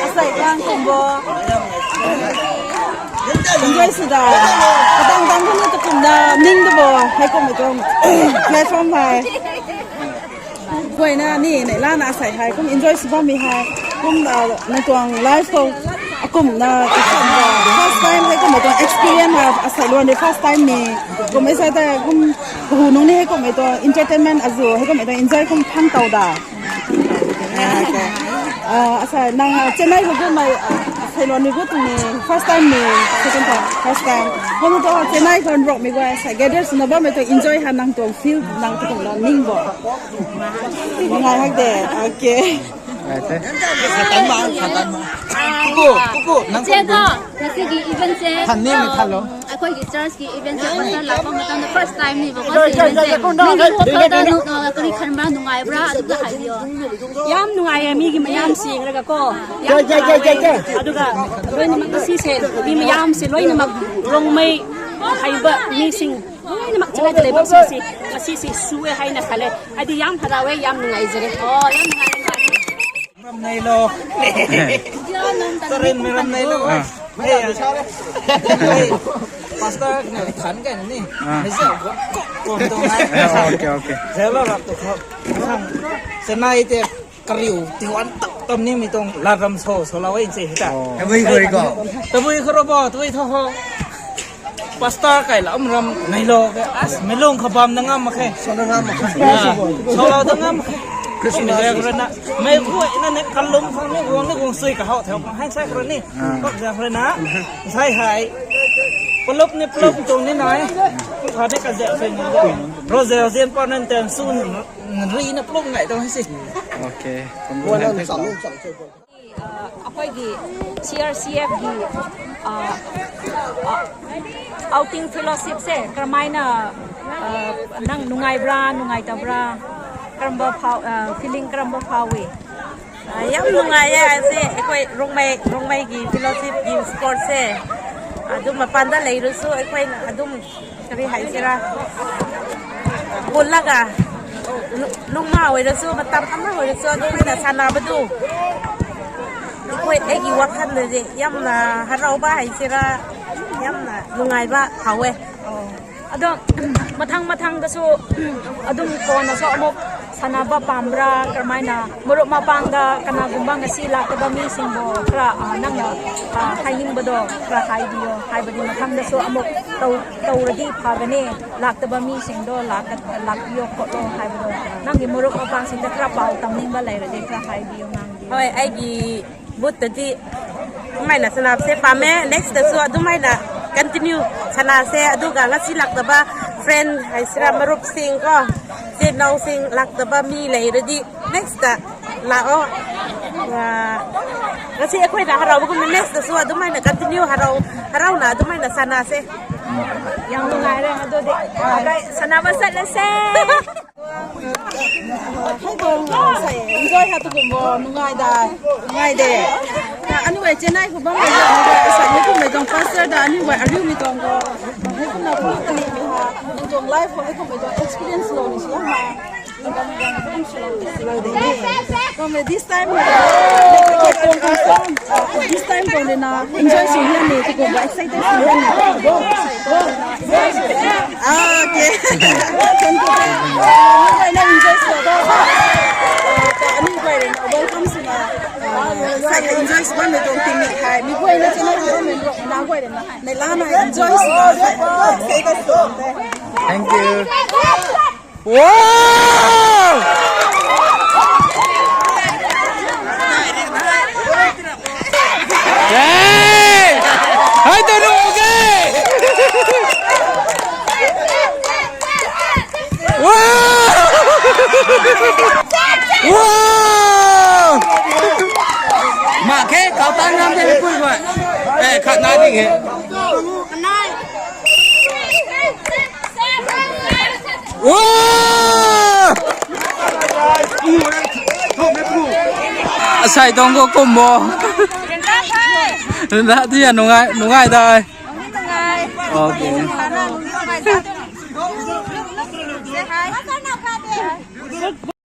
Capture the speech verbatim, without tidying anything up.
Asei lang kum bo. Enjoy sw da. Kadang dang kum tu kum da ning tu bo. Hei kum tu platform hei. Guayna ni nei lana asei hei kum enjoy sw bammei hei. Kum nang tuang life khou akumna first time hei kum tuang experience hei asei luan ni first time ni. Kum ei sa ta kum hu nung ni hei kum tuang entertainment azu hei kum tuang enjoy kum phang tau da. Ah, asa nang, ah, Chennai khou gu mei, ah, Ceylon ni gu tuang ni first time ni, second time, first time. Hom tu Chennai khou rok mei gu asa gather swna bammei tu enjoy ha nang tuang feel nang tuang na ning bo. Ngai hak de, okay. Satan ma, Satan ma. Kuku, kuku, nang kuku. ꯉꯁꯤꯒꯤ event ꯁꯦ, ꯊꯟꯅꯤ, ꯃꯤ ꯊꯜꯂꯣ꯫ ꯑꯩꯈꯣꯏꯒꯤ church ꯀꯤ event ꯁꯦ pastor ꯂꯥꯛꯄ ꯃꯇꯝꯗ first time ꯅꯤꯕꯀꯣ, ꯁꯤ event ꯁꯦ꯫ ꯅꯪꯒꯤ ꯋꯥꯈꯜꯗ ꯅꯨ-, ꯑ, ꯀꯔꯤ ꯈꯟꯕ꯭ꯔꯥ, ꯅꯨꯡꯉꯥꯏꯕ꯭ꯔꯥ? ꯑꯗꯨꯝꯇ ꯍꯥꯏꯕꯤꯌꯣ꯫ ꯌꯥꯝ ꯅꯨꯡꯉꯥꯏꯌꯦ, ꯃꯤꯒꯤ ꯃꯌꯥꯝ ꯁꯦꯡꯂꯒ ꯀꯣ꯫ ꯌꯥꯝ ꯍꯔꯥꯎꯋꯦ꯫ ꯑꯗꯨꯒ ꯂꯣꯏꯅꯃꯛ ꯉꯁꯤꯁꯦ ꯃꯤ ꯃꯌꯥꯝꯁꯦ ꯂꯣꯏꯅꯃꯛ ꯔꯣꯡꯃꯩ ꯍꯩꯕ ꯃꯤꯁꯤꯡ ꯂꯣꯏꯅꯃꯛ ꯆꯠꯅꯗ ꯂꯩꯕꯁꯤꯡꯁꯤ ꯉꯁꯤꯁꯤ ꯁꯨꯑꯦ ꯍꯥꯏꯅ ꯈꯜꯂꯦ꯫ ꯍꯥꯏꯗꯤ ꯌꯥꯝ ꯍꯔꯥꯎꯋꯦ, ꯌꯥꯝ ꯅꯨꯡꯉꯥꯏꯖꯔꯦ꯫ ꯑꯣ, ꯌꯥꯝ ꯅꯨꯡꯉꯥꯏꯔꯦ꯫ ꯃꯔꯝ ꯅꯩ ꯂꯣ꯫ ꯇꯔꯦꯟ ꯃꯔꯝ ꯅꯩ ꯂꯣ꯫ ꯑꯥ꯫ ꯍꯦ, ꯌꯥꯔꯦ꯫ ꯍꯦ, pastor ꯅ ꯊꯟ ꯀꯩꯅꯣꯅꯤ꯫ ꯑꯥ꯫ ꯍꯦ, ꯁꯦ, ꯀꯣ, ꯀꯣ, ꯀꯣ, ꯇꯧ ꯉꯥꯏ꯫ ꯑꯥ, okay, okay꯫ ꯖꯦꯂꯣ ꯔꯥꯛ ꯇꯨ ꯈꯣ꯫ ꯁꯪ, ꯁꯦꯅꯥꯏ ꯇꯦ ꯀꯔꯤꯎ ꯇꯤꯋꯥꯟ ꯇꯞ ꯇꯝꯅꯤ ꯃꯤ ꯇꯣꯡ ꯂꯥ ꯔꯝ ꯁꯣ, ꯁꯣ ꯂꯥꯎ ꯏꯟꯁꯦ ꯍꯤꯇꯥ꯫ ꯇꯕꯨꯏ ꯈꯣꯏ ꯀꯣ꯫ ꯇꯕꯨꯏ ꯈꯔꯣ ꯕꯣ, ꯇꯕꯨꯏ ꯊꯣ ꯍꯣ꯫ Pastor ꯀꯥꯏ ꯂꯥꯛ ꯑꯃ ꯔꯝ ꯅꯩ ꯂꯣ ꯀꯦ, ꯑꯁ, ꯃꯦꯂꯣꯡ ꯈꯕꯥꯝ ꯅ ꯉꯝ ꯃꯈꯩ꯫ ꯁꯣꯅ ꯉꯝ ꯃꯈꯩ꯫ ꯑꯥ, ꯁꯣꯂꯥꯎꯗ ꯉꯝ ꯃꯈꯩ꯫ Christmas꯫ ꯃꯦꯂꯦ ꯈꯔꯅ, ꯃꯩ ꯈꯨꯋꯥꯏꯅ ꯅꯦ ꯀꯜꯂꯨꯝ ꯈꯪꯅꯤ, ꯒꯣꯡꯅꯤ ꯒꯣꯡ ꯁꯨꯏ ꯀ ꯍꯥꯎ ꯊꯦꯡ ꯍꯥꯏ ꯁꯥꯏ ꯈꯔꯅꯤ꯫ ꯑꯥ꯫ ꯀꯣꯛ ꯖꯥ ꯈꯔꯅ, ꯁꯥꯏ ꯍꯥꯏ꯫ ꯄꯨꯂꯞꯅꯤ, ꯄꯨꯂꯞ ꯇꯣꯡꯅꯤ ꯅꯥꯏ꯫ ꯐꯥꯗꯦ ꯀ ꯖꯥ ꯈꯔꯅ꯫ ꯔꯣꯖꯦ ꯍꯧꯖꯤꯛ ꯄꯥꯔꯅꯦꯟ ꯇꯦꯟ ꯁꯨ ꯔꯤꯅ ꯄꯨꯂꯞ ꯉꯥꯏ ꯇꯧ ꯍꯥꯏꯁꯤ꯫ Okay꯫ ꯑ, ꯑꯩꯈꯣꯏꯒꯤ C R C F ꯀꯤ, ꯑ, ꯑ, outing fellowship ꯁꯦ ꯀꯔꯝꯍꯥꯏꯅ, ꯑ, ꯅꯪ ꯅꯨꯡꯉꯥꯏꯕ꯭ꯔꯥ, ꯅꯨꯡꯉꯥꯏꯇꯕ꯭ꯔꯥ? ꯀꯔꯝꯕ ꯐꯥꯎ-, ꯑ, feeling ꯀꯔꯝꯕ ꯐꯥꯎꯏ? ꯑ, ꯌꯥꯝ ꯅꯨꯡꯉꯥꯏꯌꯦ꯫ ꯑꯁꯤ ꯑꯩꯈꯣꯏ ꯔꯣꯡꯃꯩ, ꯔꯣꯡꯃꯩꯒꯤ fellowship ꯀꯤ sports ꯁꯦ ꯑꯗꯨꯝ ꯃꯄꯥꯟꯗ ꯂꯩꯔꯁꯨ ꯑꯩꯈꯣꯏꯅ ꯑꯗꯨꯝ ꯀꯔꯤ ꯍꯥꯏꯁꯤꯔꯥ? ꯄꯨꯜꯂꯒ ꯂꯨ-, ꯂꯨꯃ ꯑꯣꯏꯔꯁꯨ, ꯃꯇꯝ ꯑꯃ ꯑꯣꯏꯔꯁꯨ ꯑꯗꯨꯃꯥꯏꯅ ꯁꯥꯟꯅꯕꯗꯨ ꯑꯩꯈꯣꯏ, ꯑꯩꯒꯤ ꯋꯥꯈꯜꯗꯗꯤ ꯌꯥꯝꯅ ꯍꯔꯥꯎꯕ ꯍꯥꯏꯁꯤꯔꯥ, ꯌꯥꯝꯅ ꯅꯨꯡꯉꯥꯏꯕ ꯐꯥꯎꯋꯦ꯫ ꯑꯗꯣ, ꯃꯊꯪ ꯃꯊꯪꯗꯁꯨ ꯑꯗꯨꯝ ꯀꯣꯟꯅꯁꯨ ꯑꯃꯨꯛ ꯁꯥꯟꯅꯕ ꯄꯥꯝꯕ꯭ꯔꯥ? ꯀꯔꯝꯍꯥꯏꯅ ꯃꯔꯨꯞ ꯃꯄꯥꯡꯗ ꯀꯅꯥꯒꯨꯝꯕ ꯉꯁꯤ ꯂꯥꯛꯇꯕ ꯃꯤꯁꯤꯡꯕꯨ ꯈꯔ, ꯑ, ꯅꯪꯅ, ꯑ, ꯍꯥꯏꯅꯤꯡꯕꯗꯣ ꯈꯔ ꯍꯥꯏꯕꯤꯌꯣ꯫ ꯍꯥꯏꯕꯗꯤ ꯃꯊꯪꯗꯁꯨ ꯑꯃꯨꯛ ꯇꯧ-, ꯇꯧꯔꯗꯤ ꯐꯒꯅꯤ, ꯂꯥꯛꯇꯕ ꯃꯤꯁꯤꯡꯗꯣ ꯂꯥꯛꯀ-, ꯂꯥꯛꯄꯤꯌꯣ ꯈꯣꯠꯂꯣ ꯍꯥꯏꯕꯗꯣ ꯅꯪꯒꯤ ꯃꯔꯨꯞ ꯃꯄꯥꯡꯁꯤꯡꯗ ꯈꯔ ꯄꯥꯎ ꯇꯝꯅꯤꯡꯕ ꯂꯩꯔꯗꯤ ꯈꯔ ꯍꯥꯏꯕꯤꯌꯣ, ꯉꯥꯡꯕꯤꯌꯣ꯫ ꯍꯣꯏ, ꯑꯩꯒꯤ ꯕꯨꯠꯇꯗꯤ ꯑꯗꯨꯃꯥꯏꯅ ꯁꯥꯟꯅꯕꯁꯦ ꯄꯥꯝꯃꯦ꯫ Next ꯇꯁꯨ ꯑꯗꯨꯃꯥꯏꯅ continue ꯁꯥꯟꯅꯁꯦ꯫ ꯑꯗꯨꯒ ꯉꯁꯤ ꯂꯥꯛꯇꯕ friend ꯍꯥꯏꯁꯤꯔꯥ, ꯃꯔꯨꯞꯁꯤꯡ ꯀꯣ, ꯏꯆꯤꯟ ꯏꯅꯥꯎꯁꯤꯡ ꯂꯥꯛꯇꯕ ꯃꯤ ꯂꯩꯔꯗꯤ next ꯇ ꯂꯥꯛꯑꯣ꯫ ꯑ, ꯉꯁꯤ ꯑꯩꯈꯣꯏꯅ ꯍꯔꯥꯎꯕꯒꯨꯝꯅ next ꯇꯁꯨ ꯑꯗꯨꯃꯥꯏꯅ continue ꯍꯔꯥꯎ-, ꯍꯔꯥꯎꯅ ꯑꯗꯨꯃꯥꯏꯅ ꯁꯥꯟꯅꯁꯦ꯫ ꯌꯥꯝ ꯅꯨꯡꯉꯥꯏꯔꯦ ꯑꯗꯨꯗꯤ꯫ ꯁꯥꯟꯅꯕ ꯆꯠꯂꯁꯦ꯫ Hei tuang, ah, sei, enjoy ha tu kum bo, nungai da, nungai de. Ka, anyway, Chennai khou bam, sei, hei kum mei tuang pastor da, anyway, ariu mei tuang ko. Hei kum na kum tani mei ha, nang tuang life khou hei kum mei tuang experience lou ni si ha. Kum mei this time, ah, this time tuang de na, enjoy sw hian ni, tu kum ba excited sw hian ni. Ah, okay. Thank you. Ah, mi guayna enjoy sw da. Ah, mi guayna welcome sw na. Ah, sai enjoy sw na tuang ting ni hai. Mi guayna chana ko mi na guayna. Nei lana enjoy sw na. Thank you. Wow! Hey! Hai tu nung ke! Wow! Wow! Ma ke, kau tan ngam de pui ko. Eh, khat na ding he. Wow! Asai tuang khou kum bo. Rui na tu ya nungai, nungai dai. Okay.